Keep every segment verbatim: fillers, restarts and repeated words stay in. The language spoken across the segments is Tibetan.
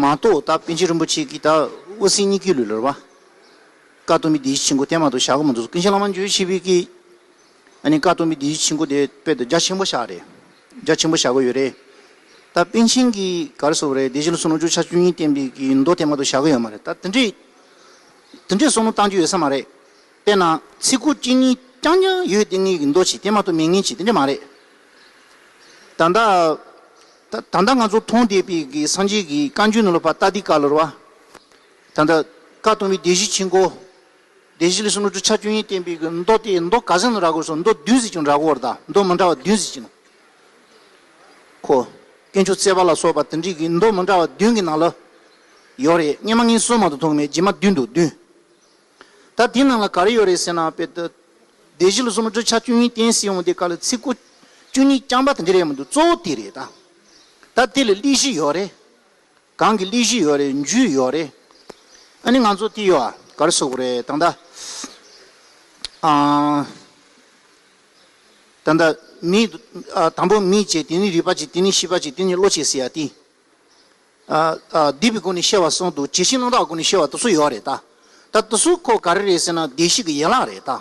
མ་གཏོགས་ད་པཎ་ཆེན་རིན་པོ་ཆེ་གིས་ད་དབུ་སེམས་གཉིས་ཀའི་ལུགས་ལ་རེད་བ། བཀའ་གཏོང་བའི་སྡེ་བཞི་ཆེན་པོ་དེ་མ་གཏོགས་བཞག་གི་མི་འདུག་ཀུན་མཁྱེན་བླ་མ་འཇུ་ཆེན་པོ་གིས་ཨ་ནི་བཀའ་གཏོང་བའི་སྡེ་བཞི་ཆེན་པོ་དེ་དཔེ་དེ་རྒྱ་ཆེན་པོ་བཞག་རེད། རྒྱ་ཆེན་པོ་བཞག་གི་ཡོད་རེད། ད་པཎ་ཆེན་གྱིས་ག་རེ་ཟེར་བ་རེད། སྡེ་བཞི་ལ་གསུང་རབ་བརྒྱ་ཕྲག་བཅུ་གཉིས་བསྟན་པའི་གི་མདོ་དེ་མ་གཏོགས་བཞག་གི་ཡོད་མ་རེད། ད་དེ་འདྲའི་དེ་འདྲའི་བསམ་བློ་གཏང་རྒྱུ་ཡོད་ས་མ་རེད། དཔེར་ན་ཚིག་གོ་བཅུ་གཉིས་རྐྱང་རྐྱང་ཡོད་དེ་ངེས་ཀྱི་མདོ་ཞིག་དེ་མ་གཏོགས་མེད་ངེས་ཅིག་དེ་འདྲ་མ་རེད། ད་ལྟ་ད་ད་ལྟ་ང་ཚོ་མཐོང་བསྡད་པའི་གི་སངས་རྒྱས་ཀྱི་བཀའ་འགྱུར་ནང་ལ་ཕར་ལྟ་དུས་སྐབས་ལ་རེད་བ། ད་ལྟ་བཀའ་གཏོང་བའི་སྡེ་བཞི་ཆེན་པོ། སྡེ་བཞི་ལ་གསུང་རབ་བརྒྱ་ཕྲག་བཅུ་གཉིས་བསྟན་པའི་གི་མདོ་དེ་མདོ་ག་ཚོད་ནང་རག་གོ་སོང་། མདོ་བདུན་ཟེར་ཀྱང་རག་གོ་བ་རེད། ད་མདོ་མི་འདྲ་བ་བདུན་ཟེར་ཀྱང་། ཁོ། དཀོན་མཆོག་བརྩེགས་པ་ལ་སོགས་པ་དེ་འདྲའི་གི་མདོ་མི་འདྲ་བ་བདུན་གྱི་ནང་ལ་ཡོད་རེད། སྔོན་མ་ངས་གསུམ་མ་གཏོགས་མཐོང་གི་མེད། རྗེས་མ་བདུན་འདུག་བདུན། ད་དེའི་ནང་ལ་ག་རེ་ཡོད་རེད་ཟེར་ན། དཔེ་ད་སྡེ་བཞི་ལ་གསུང་རབ་བརྒྱ་ཕྲག་བཅུ་གཉིས་བསྟན་ཟེར་ཡོང་དུས་སྐབས་ལ་ཚིག་གོ་བཅུ་གཉིས་རྐྱང་པ་དེ་འདྲ་རེད་མི་འདུག་གཙོ་བོ་དེ་རེད་ད། ད་དེ་ལ་གླེང་གཞི་ཡོད་རེད། གང་གི་གླེང་གཞི་ཡོད་རེད། མཇུག་ཡོད་རེད། ཨ་ནི་ང་ཚོ་དེ་ཡོད་ཨ། ག་རེ་ཟེར་དགོས་རེད། ད་ལྟ་ཨ། ད་ལྟ་མི། ཨ། དང་པོ་མིག་བྱས། དེ་ནས་རེག་པ་བྱས། དེ་ནས་ཤེས་པ་བྱས། དེ་ནས་བློ་བྱས་ཟེར་ཡ་དེ། ཨ། ཨ། སྡིག་པའི་སྒོ་ནས་སྐྱེ་བ་གསུམ་དང་བྱས་ཤིང་རྣམ་དག་སྒོ་ནས་སྐྱེ་བ་དེ་ཚོ་ཡོད་རེད་ད། ད་དེ་ཚོ་ཁོ་ག་རེ་རེད་ཟེར་ན་སྡེ་བཞི་གི་ཡན་ལག་རེད་ད།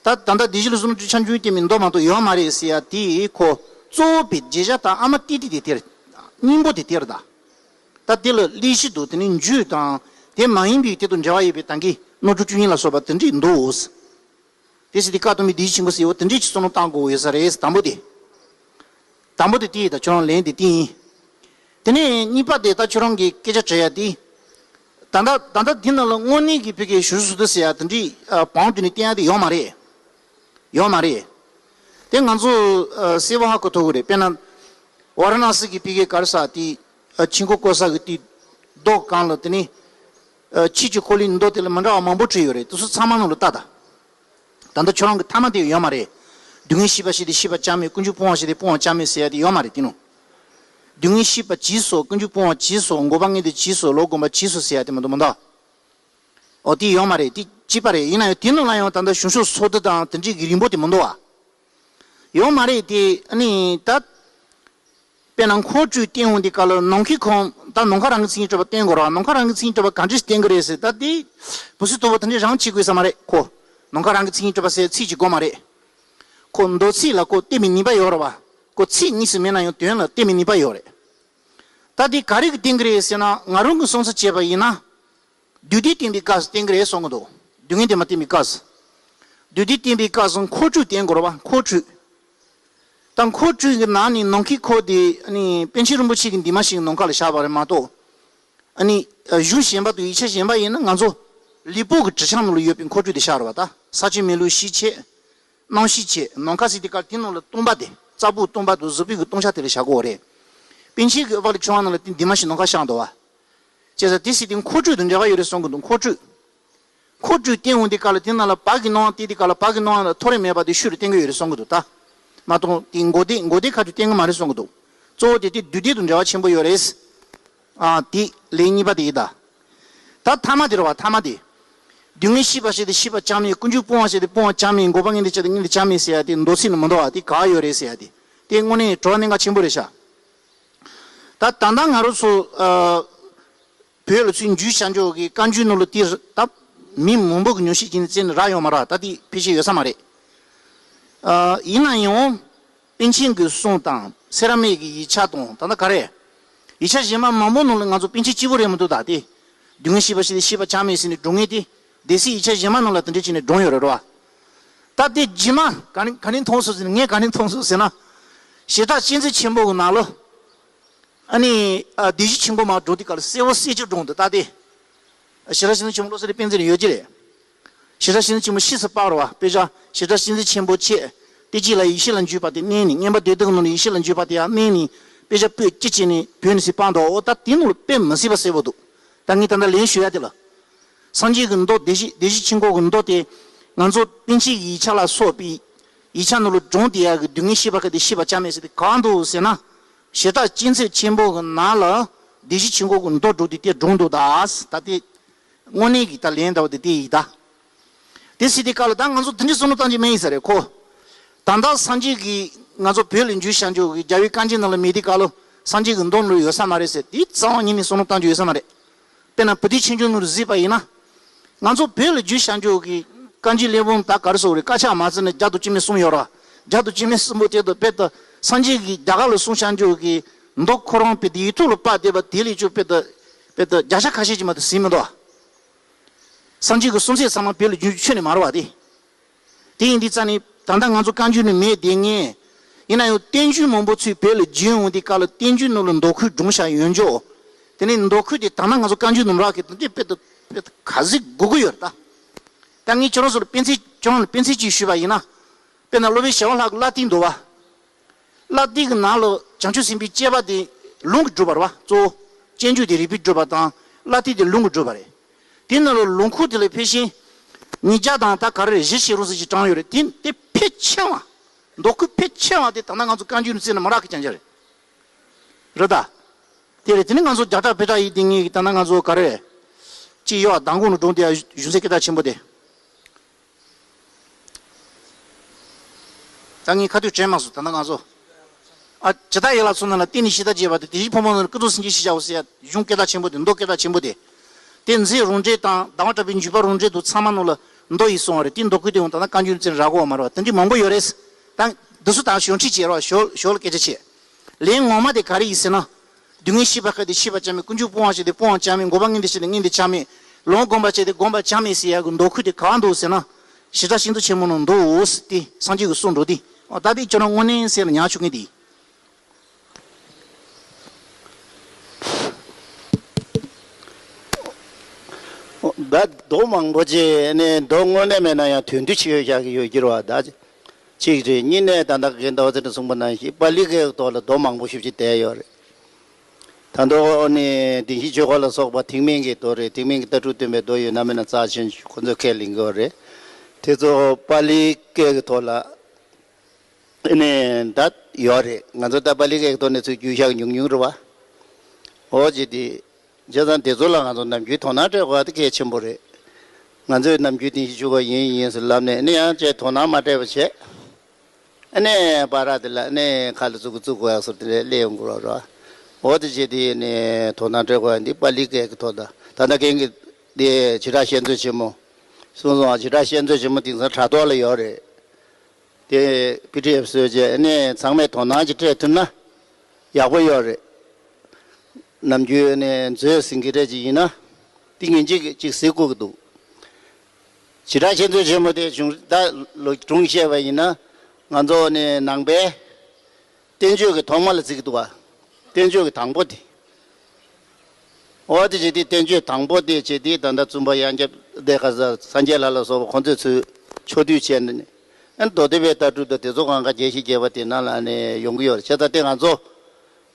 ད་ད་ལྟ་སྡེ་བཞི་ལ་གསུང་རབ་བརྒྱ་ཕྲག་བཅུ་གཉིས་བསྟན་པའི་མདོ་མ་གཏོགས་ཡོད་མ་རེད་ཟེར་ཡ་དེ་ཁོ་གཙོ་བོ་པའི་བརྗོད་བྱ་དང་ཨ་མ་ཏི་ཏི་དེ་དེར། སྙིང་པོ་དེ་དེར་ད། ད་དེ་ལ་གླེང་གཞི་དང་དེ་ནས་མཇུག་དང་། དེ་མ་ཡིན་པའི་དེ་དང་འབྲེལ་བ་ཡོད་པའི་ད་གིན་རྣམ་གྲངས་བཅུ་གཉིས་ལ་སོགས་པ་དེ་འདྲ་འདུག་དེ་ཟེར་དུས་བཀའ་གཏོང་བའི་སྡེ་བཞི་ཆེན་པོ་ཟེར་བ་དེ་འདྲ་ཅིག་བསམ་བློ་གཏང་དགོས་ཡོད་ས་རེད། དང་པོ་དེ། དང་པོ་དེ་དེ་ཡིན། ད་ཁྱོད་རང་ལན་དེ་དེ་ཡིན། དེ་ནས་གཉིས་པ་དེ་ད་ཁྱོད་རང་གི་སྐད་ཆ་དྲི་ཡ་དེ། ད་ལྟ་ད་ལྟ་འདི་ནང་ལ་དངོས་གནས་ཀྱི་བོད་སྐད་ཞུ་སུ་དུ་ཟེར་ཡ་དེ་འདྲའི་བང་བསྒྲིགས་ནས་བསྟན་ཡ་དེ་ཡོད་མ་རེད། ཡོད་མ་རེད། དེ་ང་ཚོ་ཨ་གསལ་པོ་ཧ་གོ་ཐུབ་ཀྱི་རེད། དཔེར་ན། ཝཱ་ར་ཎ་སི་གི་བོད་སྐད་ག་རེ་ཟེར་དེ། ཨ། ཆོས་འཁོར་བསྐོར་ས་གི་དེ་རྡོ་སྒང་ལ་དེ་ནི། ཨ། ཆོས་ཀྱི་འཁོར་ལོའི་མདོ་དེ་ལ་མི་འདྲ་བ་མང་པོ་བྲིས་ཡོད་རེད། དེ་ཚོ་ཚང་མ་ནང་ལ་ལྟ་དང་། ད་ལྟ་ཁྱོད་རང་གི་ཐ་མ་དེ་ཡོད་མ་རེད། སྡུག་བསྔལ་ཤེས་པ་ཞིག་དེ་ཤེས་པ་ཅང་མེད། ཀུན་འབྱུང་སྤོང་བ་ཞིག་དེ་སྤོང་བ་ཅང་མེད་ཟེར་ཡ་དེ་ཡོད་མ་རེད། དེ་ནང་། སྡུག་བསྔལ་ཤེས་པ་བྱས་སོ། ཀུན་འབྱུང་སྤོང་བ་བྱས་སོ། འགོག་པ་ངེས་དོན་བྱས་སོ། ལོག་སྒོམ་པ་བྱས་སོ་ཟེར་ཡ་དེ་མི་འདུག་མི་འདུག་འོ་དེ་ཡོད་མ་རེད། དེ་གཅིག་པ་རེད། ཡིན་ན་ཡང་དེ་ནང་ལ་ཡང་ད་ལྟ་གཞུང་ཕྱོགས་སོ་བསྡུ་དང་དེ་འདྲའི་གི་རིམ་པ་དེ་མི་འདུག་བ། ཡོད་མ་རེད་དེ། ཨ་ནི་ད། དཔེར་ན་འཁོར་སྤྲོས་བསྟན་འོང་དུས་སྐབས་ལ་ནམ་མཁའི་ཁམས། ད་ནམ་མཁའ་རང་གི་མཚན་ཉིད་སྤྲོས་པ་བསྟན་དགོས་རེད་བ། ནམ་མཁའ་རང་གི་མཚན་ཉིད་སྤྲོས་པ་ག་འདྲས་བསྟན་གི་རེད་ཟེར། ད་དེ་བུ་སུ་དོ་བོ་དེ་འདྲས་རང་བྱེད་དགོས་ས་མ་རེད་ཁོ། ནམ་མཁའ་རང་གི་མཚན་ཉིད་སྤྲོས་པ་ཟེར་ཚིག་གཅིག་དགོས་མ་རེད། ཁོ་མདོ་ཚིག་ལ་ཁོ་བསྟན་པའི་ནུས་པ་ཡོད་རེད་བ། ཁོ་ཚིག་གཉིས་སུ་མེད་ན་ཡང་དོན་ལ་བསྟན་པའི་ནུས་པ་ཡོད་རེད། ད་དེ་ག་རེ་གིས་བསྟན་གི་རེད་ཟེར་ན། ང་རང་གི་བསམ་ཚུལ་བྱས་པ་ཡིན་ན། བདུད་སྡེ་བསྟན་པའི་སྐབས་སུ་བསྟན་གི་རེད་བསམ་གི་འདུག་སྡུག་བསྔལ་བདེ་མ་བསྟན་པའི་སྐབས་སུ། བདུད་སྡེ་བསྟན་པའི་སྐབས་སུ་འཁོར་སྤྲོས་བསྟན་དགོས་རེད་བ། འཁོར་སྤྲོས། ད་འཁོར་སྤྲོས་ཀྱི་ནང་ནས་ནམ་མཁའི་ཁམས་དེ་ནི་པཎ་ཆེན་རིན་པོ་ཆེ་གི་འདུས་མ་བྱས་ཀྱི་ནམ་མཁའ་ལ་བཞག་པ་རེད་མ་གཏོགས། ཨ་ནི་གཞུང་གཞན་པ་དང་ཡིག་ཆ་གཞན་པ་ཡིན་ན་ང་ཚོ་ལུས་པོ་གི་དྲི་ཆབ་ནང་ལ་ཡོད་པའི་འཁོར་སྤྲོས་དེ་བཞག་རེད་བ། ད་ས་ཆེན་མེ་རླུང་ཤེད་ཆེ། གནམ་ཤེད་ཆེ། ནམ་མཁའ་ཟེར་དུས་སྐབས་དེ་ནང་ལ་སྟོང་པ་དེ། རྩ་བུག་སྟོང་པ་དང་གཟུགས་པོའི་གི་སྟོང་ཆ་དེ་ལ་བཞག་དགོས་རེད། པཎ་ཆེན་གྱི་དབུ་པ་ལ་ཁྱོད་རང་ནང་ལ་དེ་འདུས་མ་བྱས་ནམ་མཁའ་བཞག་འདུག་བ། བྱས་ཙང་དེ་ཟེར་དུས་འཁོར་སྤྲོས་དང་འབྲེལ་བ་ཡོད་རེད་བསམ་གི་འདུག་འཁོར་སྤྲོས། འཁོར་སྤྲོས་བསྟན་འོང་དུས་སྐབས་ལ་དེ་ནང་ལ་བག་གི་སྣང་བ་བསྟན་དུས་སྐབས་ལ་བག་གི་སྣང་བ་ལ་ཐོ་རེ་མེད་པ་དེ་ཤུགས་རེ་བསྟན་གི་ཡོད་རེད་བསམ་གི་འདུག་ད་མ་གཏོགས་དེ་འགོག་བདེན་འགོག་བདེན་ཁ་ཐུག་བསྟན་གི་མ་རེད་བསམ་གི་འདུག་གཙོ་བོ་དེ་དེ་བདུད་སྡེ་དང་འབྲེལ་བ་ཆེན་པོ་ཡོད་རེད། ཨ། དེ་ལན་གཉིས་པ་དེ་ཡིན་ད། ད་ཐ་མ་དེ་རེད་བ། ཐ་མ་དེ། སྡུག་བསྔལ་ཤེས་པ་ཞིག་དེ་ཤེས་པ་ཅང་མེད། ཀུན་འབྱུང་སྤོང་བ་ཞིག་དེ་སྤོང་བ་ཅང་མེད། འགོག་པ་ངེས་དོན་ཅིག་དེ་ངེས་དོན་ཅང་མེད་ཟེར་ཡ་དེ་མདོ་ཚིག་ནང་མི་འདུག་བ། དེ་ག་ཡོད་རེད་ཟེར་ཡ་དེ། དེ་དངོས་གནས་དྲི་བ་གནད་འགག་ཆེན་པོ་རེད་ཤག་ད་ད་ལྟ་ང་རང་ཚོ་ཨ་བོད་ལ་ཚུར་འཇུས་བྱ་འཇོག་གི་བཀའ་འགྱུར་ནང་ལ་དེ་ད་མི་མང་པོ་གི་ཉམས་ཞིབ་བྱས་ནས་བརྩིས་ནས་རག་ཡོད་མ་རེད། ད་དེ་ཕལ་ཆེར་ཡོད་ས་མ་རེད། ཨ་ཡིན་ན་ཡང་། པཎ་ཆེན་གྱི་གསུང་དང་སེ་ར་སྨད་ཀྱི་ཡིག་ཆ་དང་། ད་ལྟ་ག་རེ། ཡིག་ཆ་གཞན་པ་མང་པོ་ནང་ལ་ང་ཚོ་པཎ་ཆེན་གཅིག་པུ་རེད་མི་འདུག་ད་དེ། སྡུག་བསྔལ་ཤེས་པ་ཞིག་དེ་ཤེས་པ་ཅང་མེད་ཟེར་ནས་སྒྲུང་ངེས་དེ། སྡེ་སྲིད་ཡིག་ཆ་གཞན་པ་ནང་ལ་དེ་འདྲས་བྱས་ནས་སྒྲུང་ཡོད་རེད་བ། ད་དེ་རྗེས་མ་ག་ནས་ག་ནས་མཐོང་སོང་ཟེར་ན། ངས་ག་ནས་མཐོང་སོང་ཟེར་ན། ཞེ་དྲག་སྤྱན་རས་གཟིགས་ཆེན་པོ་གི་ནང་ལ། ཨ་ནི་ཨ་སྡེ་བཞི་ཆེན་པོ་མར་སྒྲུང་དེ་ག་ལ་གསལ་པོ་གསལ་ཆེ་སྒྲུང་འདུག་ད་དེ། ཞེ་དྲག་སྤྱན་རས་གཟིགས་ཆེན་པོ་བློ་གསལ་གླིང་པཎ་ཚེ་ལ་ཡོད་ཀྱི་རེད། ཞེ་དྲག་སྤྱན་རས་གཟིགས་ཆེན་པོ་ཤེས་སུ་དཔག་རེད་བ། དཔེ་ཆ་ཞེ་དྲག་སྤྱན་རས་གཟིགས་ཆེན་པོ་མཆེད། བསྟན་བཅོས་ལ་ཡེ་ཤེས་ལ་འཇུག་པ་དེ་བསྣན་ནས། མངོན་པ་སྡེ་བདུན་གྱི་ནང་ནས་ཡེ་ཤེས་ལ་འཇུག་པ་དེ་ཡང་བསྣན་ནས། དཔེ་ཆ་པོད་གཅིག་བྱས་ནས་བོད་ནས་ཚུར་སྤངས་འདུག་འོ་ད་དེ་ནང་ལ་དཔེ་མི་སྲིད་པ་གསལ་པོ་འདུག་ད་ངས་ད་ལྟ་ལན་ཞུ་ཡ་དེ་ལ། སངས་རྒྱས་ཀྱི་མདོ་སྡེ་བཞི་སྡེ་བཞི་ཆེན་པོ་གི་མདོ་དེ། ང་ཚོ་པཎ་ཆེན་གྱི་ཡིག་ཆ་ལ་སོགས་པའི་ཡིག་ཆ་ནང་ལ་སྒྲུང་དེ་ཡག་གི་སྡུག་བསྔལ་ཤེས་པ་ག་དེ་ཤེས་པ་ཅང་མེད་ཟེར་དེ་གང་འདུག་ཟེར་ན། ཞེ་དྲག་སྤྱན་རས་གཟིགས་ཆེན་པོ་གི་ནང་ལ་སྡེ་བཞི་ཆེན་པོ་གི་མདོ་སྒྲུང་དེ་དེ་སྒྲུང་འདུག་ད་ད་དེ། དངོས་གནས་ཀྱི་ད་ལན་འདྲ་བ་དེ་དེ་ཡིན་ད། དེ་ཟེར་དུས་སྐབས་ལ་ད་ང་ཚོ་དེ་འདྲའི་བསམ་བློ་གཏང་རྒྱུ་མེད་ཡིན་ས་རེད་ཁོ། ད་ལྟ་སངས་རྒྱས་ཀྱིས་ང་ཚོ་བོད་ལ་འཇུ་བྱ་འཇུག་གི་རྒྱལ་བའི་བཀའ་འགྱུར་ནང་ལ་མེད་དུས་སྐབས་ལ། སངས་རྒྱས་ཀྱི་མདོ་ནང་ལ་ཡོད་ས་མ་རེད་ཟེར། དེ་རྩ་བ་ཉིད་ནས་བསམ་བློ་གཏོང་རྒྱུ་ཡོད་ས་མ་རེད། དཔེར་ན་བུ་ཏིའི་ཆོས་འབྱུང་ནང་ལ་གཟིགས་པ་ཡིན་ན། ང་ཚོ་བོད་ལ་བསྒྱུར་བཞག་རྒྱུ་གི་བཀའ་འགྱུར་གླེགས་བམ་ད་ག་རེ་ཟེར་དགོས་རེད། བཀའ་ཕྱག་མ་ཚད་ནས་བརྒྱ་དང་བཅུ་མེད་གསུམ་ཡོད་ར། བརྒྱ་དང་བཅུ་མེད་གསུམ་པོ་དེ་དང་དཔེ་དང་སངས་རྒྱས་ཀྱིས་རྒྱ་གར་ལ་གསུངས་བཞག་རྒྱུ་གི་མདོ་ཁོ་རང་དཔེ་དེ་ཡིག་ཐོག་ལ་དཔར་བསྡད་པ་དེ་ལས་ཀྱང་དཔེ་དང་དཔེ་དང་བརྒྱ་ཆ་ཁ་ཤས་ཀྱིས་མ་གཏོགས་ཟིན་མི་འདུག། སངས་རྒྱས་ཀྱི་གསུང་ཚད་ཚང་མ་བོད་ལ་བསྒྱུར་རྒྱུ་ཁྱོན་ནས་མ་རེད་བ་དེ། དེ་ཡིན་དུས་ཙང་ནས་ད་ལྟ་ང་ཚོ་བཀའ་འགྱུར་ནང་མེད་དེ་ངས། ཡིན་ན་ཡང་བསྟན་འགྱུར་མང་པོ་ཚུར་བོད་ལ་བསྒྱུར་འོང་དུས་སྐབས་ལ་བསྟན་འགྱུར་ནང་ལ་མདོ་ཁུལ་བསྒྲུངས་བཞག་ཡོད་འཇོག། དེ་ནས་མདོ་ཁུལ་དེ་ད་ལྟ་ང་ཚོ་བཀའ་འགྱུར་ནང་རག་གི་དེ་དཔེ་དེ་དཔེ་དེ་ག་ཚོད་དགོས་ཀྱི་ཡོད་རེད་ད། ད་ངས་ཁྱེད་རང་ཚོ་ལ་དཔེ་མཚོན་ཁྱེད་རང་ལ་དཔེ་མཚོན་གཅིག་ཞུས་པ་ཡིན་ན། དཔེར་ན་སློབ་དཔོན་ཞི་བ་ལྷ་གི་བླ་བསྟན་འདུག་བ། བླ་བསྟན་གྱི་ནང་ལ་བྱང་ཆུབ་སེམས་དཔའི་སྤྱད་པ་དེ་ལུང་གིས་སྒྲུབ་པ་རེད་བ། གཙོ་བོ་སྤྱོད་འཇུག་དེ་རིགས་པས་སྒྲུབ་པ་དང་བླ་བསྟན་དེ་ལུང་གིས་སྒྲུབ་པ་རེད། དེ་ནང་ལ་ལུང་ཁུག་དེ་ལ་ཕལ་ཆེར་ཉིས་བརྒྱ་དང་ད་ག་རེ་རེད། བཞི་བྱས་རུང་ཟེར་ཞིག་བགྲངས་ཡོད་རེད། དེ་དེ་ཕལ་ཆེ་བ། མདོ་ཁུག་ཕལ་ཆེ་བ་དེ་ད་ལྟ་ང་ཚོ་བཀའ་འགྱུར་ནང་བཙལ་ན་མ་རག་གི་རྐྱང་རྐྱང་རེད། རེད་ད། དེ་རེད། དེ་ནི་ང་ཚོ་རྒྱ་གྲགས་བོད་གྲགས་ཡིན་དེ་ངེད་ཀྱི་ད་ལྟ་ང་ཚོ་ག་རེ། ཅི་ཡོད་མདང་དགོང་ནས་སྒྲུང་དེ་གཞུང་ཚད་སྐད་གྲགས་ཆེན་པོ་དེ། ད་ངས་ཁ་ཐུག་དྲན་མ་སོང་། ད་ལྟ་ང་ཚོ། ཨ་ཇི་ལྟར་ཡན་ལག་ཚོགས་རྣམས་ལ། བསྟན་ནི་གཞི་དང་རྒྱས་པ་དང་། དེ་བཞིན་ཕོ་མོ་རྣམས་ལ། ཀུན་རྫོབ་སེམས་ཀྱི་གཞིར་བཞག་པ་ཟེར་ཡ་གཞུང་སྐད་གྲགས་ཆེན་པོ་དེ། མདོ་སྐད་གྲགས་ཆེན་པོ་དེ། དེ་མཛོད་རང་འགྲེལ་དང་ཟླ་བ་གྲགས་པའི་འཇུག་པ་རང་འགྲེལ་དུ་ཚང་མ་ནང་ལ་མདོ་ཡིས་གསུངས་པ་རེད། དེ་མདོ་ཁུག་དེ་འོང་ད་ལྟ་བཀའ་འགྱུར་ཚན་རག་གོ་བ་མ་རེད་བ། དེ་འདྲའི་མང་པོ་ཡོད་རེད། ད་འདི་ཚོ་ད་ཞོར་ཁྲིད་བྱེད་རོགས། ཞོར་ཞོར་ལ་སྐད་ཆ་བྱེད། ལན་ངོ་མ་དེ་ག་རེ་ཡིན་ཟེར་ན། སྡུག་བསྔལ་ཤེས་པ་ཁ་དེ་ཤེས་པ་ཅང་མེད། ཀུན་འབྱུང་སྤོང་བ་ཞིག་དེ་སྤོང་བ་ཅང་མེད། འགོག་པ་ངེས་འབྱུང་ཞིག་དེ་ངེས་འབྱུང་ཅང་མེད། ལོངས་སྤོང་བ་ཞིག་དེ་སྤོང་བ་ཅང་མེད་ཟེར་ཡ་གི་མདོ་ཁུག་དེ་ག་བ་འདུག་ཟེར་ན། ཞེ་དྲག་ཤིང་རྟ་ཆེན་མོ་ནང་འདུག་ཟེར། དེ་སངས་རྒྱས་ཀྱི་གསུང་འགྲོ་དེ། ཨོ་ད་དེ་ཁྱོད་རང་དངོས་གནས་ཟེར་ལ་ཉར་ཆོག་མཁན་དེ། ད་མདོ་མང་པོ་ཅིག་ནས་མདོ་དངོས་གནས་མེད་ན་ཡང་དོན་བསྡུ་བྱེད་ཡོད་ཤག་གི་ཡོད་ཀྱི་རེད་བ། ད་གཅིག་རེད། གཉིས་ནས་ད་ལྟ་རྒན་ཟླ་བ་ཚེ་རིང་གསུངས་པ་ནང་བཞིན་པཱ་ལི་སྐད་ཀྱི་ཐོག་ལ་མདོ་མང་པོ་ཞེ་པོ་ཅིག་བསྡད་ཡོད་རེད། ད་མདོ་ནི་བདེན་བཞིའི་ཆོས་འཁོར་ལ་སོགས་པ་ཐེག་དམན་གྱི་མདོ་རེད། ཐེག་དམན་གྱི་ལྟ་གྲུབ་སྟོན་པའི་མདོ་ཡོད་ན་མེད་ན་རྩ་ཆེན་ཁོ་ཚོས་ཁས་ལེན་གྱི་ཡོད་རེད། དེ་ཚོ་པཱ་ལི་སྐད་ཀྱི་ཐོག་ལ། ཨ་ནི་ད་ཡོད་རེད། ང་ཚོ་ད་པཱ་ལི་སྐད་ཀྱི་ཐོག་ནས་ཚུར་བསྒྱུར་བཞག་ཉུང་ཉུང་རེད་བ། འོ་ཅི་དེ། བྱས་ཙང་དེ་ཚོ་ལ་ང་ཚོ་ནམ་རྒྱུན་དོ་སྣང་སྤྲད་དགོས་པ་དེ་གལ་ཆེན་པོ་རེད། ང་ཚོས་ནམ་རྒྱུན་བདེན་བཞིའི་ཆོས་འཁོར་ཡིན་ཡིན་ཟེར་ལབ་ནས་ཨ་ནི་ཡང་བྱས་དོ་སྣང་མ་སྤྲད་པ་བྱས། ཨ་ནི་པར་དེ་ལ་ཨ་ནི་ཁ་ལ་བཙུགས་བཙུགས་དགོས་ཡག་ཟེར་དེ་འདྲ་སླེབས་ཡོང་གི་རེད་བ། འོ་དེ་བྱས་དེ་ནི་དོ་སྣང་སྤྲད་དགོས་ཡག་འདི་པཱ་ལི་སྐད་ཀྱི་ཐོག་ད་ད་ལྟ་རྒན་གྱིས་དེ་བྱེ་བྲག་བཤད་མཛོད་ཆེན་མོ། གསུངས་སོང་བ། བྱེ་བྲག་བཤད་མཛོད་ཆེན་མོ་དེང་སང་དྲ་ཐོག་ལ་ཡོད་རེད། དེ་པི་ཌི་ཨེཕ་བཟོས་རྗེས་ནས་ཚང་མས་དོ་སྣང་ཅིག་སྤྲད་ཐུབ་ན་ཡག་པོ་ཡོད་རེད། ནམ་རྒྱུན་ནས་མཛོད་ཟིན་གྱི་རེད་ཅིག་ཡིན་ན་ཏིང་ངེ་འཛིན་གྱིས་ཅིག་གཟིགས་དགོས་ཀྱི་འདུག། བྱེ་བྲག་བཤད་མཛོད་ཆེན་མོ་དེ་བྱུང་ད་ལོ་སྒྲུང་བཤད་པ་ཡིན་ན་ང་ཚོ་ནས་ནང་པའི་བསྟན་བཅོས་ཀྱི་ཐོག་མ་ལ་བརྩི་གི་འདུག་བ། བསྟན་བཅོས་ཀྱི་དང་པོ་དེ། འོ་དེ་བྱས་ཏེ་བསྟན་བཅོས་དང་པོ་དེ་བྱས་ཏེ་ད་ལྟ་བཙུན་པ་ཡང་རྒྱབ་སྡེ་ཁ་ས་སངས་རྒྱས་ལྷ་ལ་སོགས་པ་ཁོང་ཚོས་ཚུར་ཕྱོགས་བསྡུས་བྱས་ནས་ཨ་མདོ་སྡེ་པའི་ལྟ་གྲུབ་དང་དེ་ཚོ་གང་ག་རྒྱས་བཤད་རྒྱས་པ་དེ་ནང་ལ་ནས་ཡོང་གི་ཡོད་རེད། བྱས་ཙང་དེ་ང་ཚོ་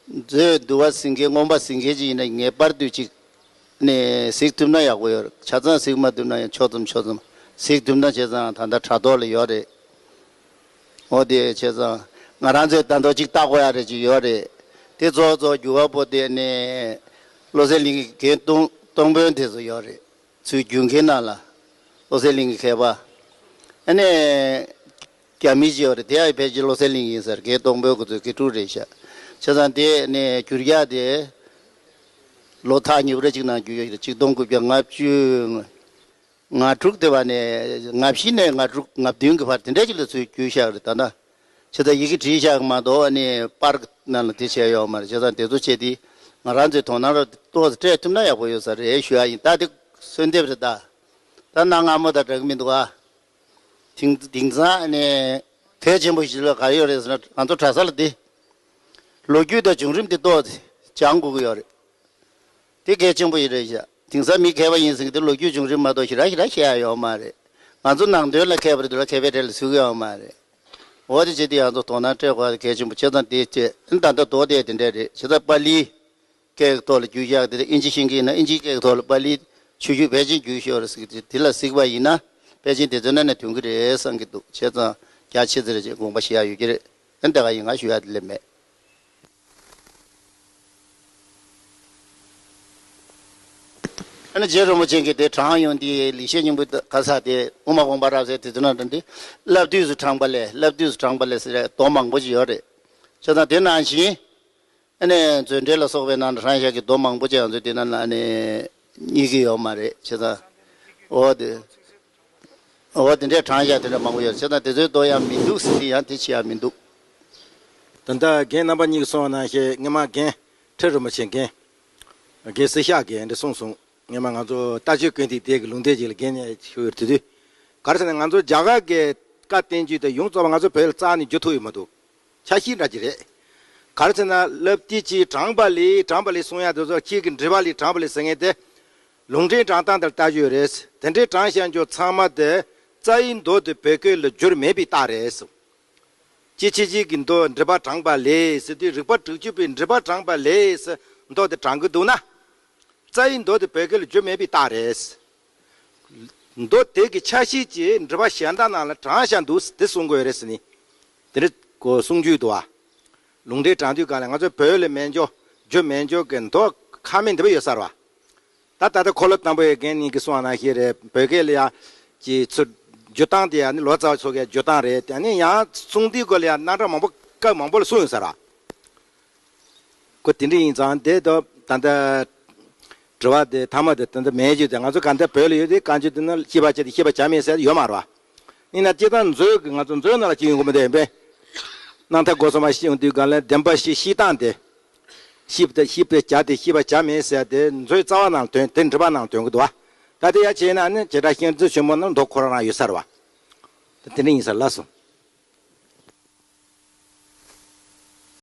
མཛོད་འདུལ་བ་ཟིན་མཁན་མངོན་པ་ཟིན་མཁན་ཅིག་ཡིན་ན་ངེས་པར་དུ་ཅིག་ནས་གཟིགས་ཐུབ་ན་ཡག་པོ་ཡོད་རེད། ཆ་ཚང་གཟིགས་མ་ཐུབ་ན་ཡང་ཕྱོགས་ཙམ་ཕྱོགས་ཙམ་གཟིགས་ཐུབ་ན་བྱས་ཙང་ད་ལྟ་དྲ་ཐོག་ལ་ཡོད་རེད། འོ་དེ་བྱས་ཙང་ང་རང་ཚོས་ད་དུང་ཅིག་བལྟ་དགོས་ཡ་རེ་ཅིག་ཡོད་རེད། དེ་གཙོ་བོ་གཙོ་བོ་འགྱུར་བ་པོ་དེ་ནི་བློ་གསལ་གླིང་གི་རྒན་སྟོང་སྟོང་དཔོན་དེ་ཚོ་ཡོད་རེད། ཚུར་བསྒྱུར་མཁན་ནང་ལ་བློ་གསལ་གླིང་གི་མཁས་པ། ཨ་ནི་རྒྱ་མི་ཅིག་ཡོད་རེད། དེ་ཡང་ཕལ་ཆེར་བློ་གསལ་གླིང་ཡིན་ས་རེད། རྒན་སྟོང་དཔོན་ཁོ་ཚོའི་དགེ་ཕྲུག་རེད་ཤག། བྱས་ཙང་དེ་ནི་བསྒྱུར་ཡག་དེ་ལོ་ཐག་ཉེ་པོ་རེ་ཅིག་ནང་བསྒྱུར་ཡོད་རེད། ཆིག་སྟོང་དགུ་བརྒྱ་ལྔ་བཅུ། ང་དྲུག་དེ་བ་ནས་ང་བཞི་ནས་ང་དྲུག་ང་བདུན་གྱི་བར་དེ་འདྲ་ཅིག་ལ་ཚུར་བསྒྱུར་བཞག་རེད། ད་ལྟ་བྱས་ཙང་ཡི་གེ་བྲིས་བཞག་མ་གཏོགས་ཨ་ནི་པར་ནང་ལ་དེ་བྱས་ཡོད་མ་རེད། བྱས་ཙང་དེ་ཚོ་བྱས་ཏེ་ང་རང་ཚོའི་དོ་སྣང་རོ་ཏོག་ཙམ་སྤྲད་ཐུབ་ན་ཡག་པོ་ཡོད་ས་རེད་ཞུ་ཡ་ཡིན། ད་དེ་གསོལ་འདེབས་རེད། ད་ད་གནའ་སྔ་མོ་དང་འདྲ་གི་མི་འདུག་ཨ། དེང་དེང་སང་ཨ་ནི་གལ་ཆེན་པོ་ཞིག་ལ་ག་ཡོད་རེད་ཟེར་ན་ང་ཚོ་གྲྭ་ས་ལ་དེ་ལོ་རྒྱུས་དང་བྱུང་རིམ་དེ་ཏོག་ཙམ་སྦྱང་དགོས་ཀྱི་ཡོད་རེད། དེ་གལ་ཆེན་པོ་ཞིག་རེད་ཤག། དེང་སང་མི་མཁས་པ་ཡིན་ཟེར་གི་དེ་ལོ་རྒྱུས་བྱུང་རིམ་མ་གཏོགས་ཞེ་དྲག་ཞེ་དྲག་ཤེས་ཡ་ཡོད་མ་རེད། ང་ཚོ་ནང་དོན་ལ་མཁས་པ་རེད་འདུག་ལ་མཁས་པའི་གྲས་ལ་ཚུད་ཀྱི་ཡོད་མ་རེད། འོ་དེ་བྱས་ཏེ་ང་ཚོ་དོ་སྣང་སྤྲད་དགོས་གལ་ཆེན་པོ་བྱས་ཙང་དེ་བྱས་ཨ་ནི་ད་ལྟ་མདོ་དེ་དེ་འདྲ་རེད། བྱས་ཙང་པཱ་ལི་སྐད་ཀྱི་ཐོག་ལ་བསྒྱུར་བཞག་དེ་ཨིན་ཇི་ཤེས་མཁན་ཡིན་ན་ཨིན་ཇིའི་སྐད་ཀྱི་ཐོག་ལ་པཱ་ལི་ཆུ་ཤུ་ཕལ་ཆེར་བསྒྱུར་ཤོར་རེད་ཟེར་གི་དེ་ལ་གཟིགས་པ་ཡིན་ན་ཕལ་ཆེར་དེ་ཚོ་ནང་ནས་ཐོན་གི་རེད་བསམ་གི་འདུག། བྱས་ཙང་རྒྱ་ཆེ་ཚེ་རེ་ཅིག་དགོངས་པ་བཞེས་ཡ་ཡོད་ཀྱི་རེད། ཨ་ནི་དེ་ག་ཡིན་ང་ཞུ་ཡ་དེ་ལས་མེད། ཨ་ནི་རྗེ་རིན་པོ་ཆེ་གིས་དེ་དྲངས་ཡོང་དེ་ལེགས་བཤད་སྙིང་པོའི་ག་ས་དེ་དབུ་མ་དགོངས་པ་རབ་གསལ་དེ་ཚོ་ནང་འདྲ་འདི་བསླབ་བཏུས་སུ་དྲངས་པ་ལས་བསླབ་བཏུས་སུ་དྲངས་པ་ལས་ཟེར་མདོ་མང་པོ་ཅིག་ཡོད་རེད། བྱས་ཙང་དེ་ནང་བཞིན། ཨ་ནི་མཛོད་འགྲེལ་ལ་སོགས་པའི་ནང་དུ་དྲངས་བཞག་གི་མདོ་མང་པོ་ཅིག་ང་ཚོས་དེ་ནང་ལ་ཨ་ནི་རྙེད་ཀྱི་ཡོད་མ་རེད། བྱས་ཙང་འོ་དེ། འོ་དེ་འདྲའི་དྲངས་བཞག་དེ་འདྲ་མང་པོ་ཡོད། བྱས་ཙང་དེ་ཚོའི་མདོ་ཡང་མི་འདུག་ཟེར་དེ་ཡང་དེ་ཅི་ཡང་མི་འདུག། ད་ལྟ་རྒན་རྣམ་པ་གཉིས་ཀྱིས་གསུངས་པ་ནང་བཞིན་སྔོན་མ་རྒན་ཁྲི་རིན་པོ་ཆེ་རྒན། རྒན་སྲི་ཤག་གིས་འདི་གསུངས་སོང་། སྔོན་མ་ང་ཚོ་ལྟ་སྤྱོད་ཀུན་བཏུས་དེ་གི་ལུང་བསྟན་ཅིག་ལ་རྒན་ནས་ཞུ་ཡོད་དུས་དུས། ག་རེ་ཟེར་ན་ང་ཚོ་རྒྱ་གར་གྱི་བཀའ་བསྟན་བཅོས་དེ་ཡོངས་རྫོགས་པ་ང་ཚོ་བོད་ལ་རྩ་ནས་བསྒྱུར་ཐུབ་ཡོད་མ་འདུག། ཆ་ཤས་འདྲ་ཅིག་རེད། ག་རེ་ཟེར་ན་ལབ་དེ་ཅིག་དྲངས་པ་ལས་དྲངས་པ་ལས་གསུང་ཡ་དེ་ཚོ་ཁྱེད་ཀྱི་འགྲེལ་པ་ལས་དྲངས་པ་ལས་ཟེར་མཁན་དེ། ལུང་འདྲེན་དྲངས་སྟངས་དེར་ལྟ་རྒྱུ་རེད། དེ་འདྲའི་དྲངས་བཞག་རྒྱུ་ཚང་མ་དེ་རྩ་བའི་མདོ་དེ་བོད་སྐད་ལ་བསྒྱུར་མེད་པའི་རྟགས་རེད། ཅི་ཕྱི་ཕྱི་གི་མདོ་འགྲེལ་པ་དྲངས་པ་ལས་ཟེར་དུས་རིགས་པ་དྲུག་ཅུ་པའི་འགྲེལ་པ་དྲངས་པ་ལས་ཟེར་མདོ་དེ་དྲངས་ཀྱི་འདུག་ན། རྩ་བའི་མདོ་དེ་བོད་སྐད་ལ་བསྒྱུར་མེད་པའི་རྟགས་རེད། མདོ་དེ་གི་ཆ་ཤས་ཀྱི་འགྲེལ་པ་གཞན་དག་ནང་ལ་དྲངས་བཞག་འདུག་དེ་གསུང་དགོས་རེད་ཟེར་ནི། དེ་འདྲ་གོ་གསུང་རྒྱུ་འདུག་བ། ལུང་འདྲེན་དྲངས་དུས་གང་ལ་ང་ཚོ་བོད་ལ་མེད་འཇོག་བསྒྱུར་མེད་འཇོག་གི་མདོ་ཁ་མིན་འདི་པ་ཡོད་ས་རེད་བ། ད་ད་ལྟ་འཁོར་ལོ་དང་པོའི་རྒན་གཉིས་ཀྱིས་གསུངས་པ་ནང་བཞིན་རེད། བོད་སྐད་ལ་ཡ་ཀྱི་ཚུར་བསྒྱུར་སྟངས་དེ་ཡ་ནི་ལོ་ཙཱ་བ་ཚོ་གིས་བསྒྱུར་སྟངས་རེད། དེ་ནི་ཡང་གསུང་དུས་སྐོར་ལ་ཡ་རྣམ་གྲངས་མང་པོ་སྐབས་མང་པོ་ལ་གསུངས་ཡོད་ས་རེད་བ། ཁོ་དེ་འདྲ་ཡིན་ཙང་དེ་ད་ད་ལྟ་དྲི་བ་དེ་མཐའ་མ་དེ་ད་ལྟ་མེད་རྒྱུ་དེ་ང་ཚོ་ག་འདྲ་བོད་ལ་ཡོད་དེ་གང་ཅི་དེ་ན་ཤེས་པ་བྱས་ཏེ་ཤེས་པ་བྱ་མེད་ཟེར་ཡོད་མ་རེད་བ། ཡིན་ན་སྤྱིར་བཏང་མཛོད་ཀྱི་ང་ཚོ་མཛོད་ནང་ལ་ཅི་ཡོང་གི་མི་འདུག་ཡིན་པས། སྣང་མཐའ་སྒོ་གསུམ་པ་ཤེས་ཡོང་དུས་གང་ལ་བདེན་པ་བཞི་ཤེས་སྟངས་དེ། ཤེས་པ་ཤེས་པ་བྱ་སྟེ་ཤེས་པ་བྱ་མེད་ཟེར་དེ་མཛོད་རྩ་བ་ནང་དོན་དེ་འགྲེལ་པ་ནང་དོན་གྱི་འདུག་བ། ད་དེ་ཡ་བྱས་ན་ནི་བྱེ་བྲག་ཤིང་རྩི་ཆེན་མོ་ནང་མདོ་ཁོ་རང་རང་ཡོད་ས་རེད་བ། ད་དེ་འདྲ་ཡིན་ས་ལགས་སོ།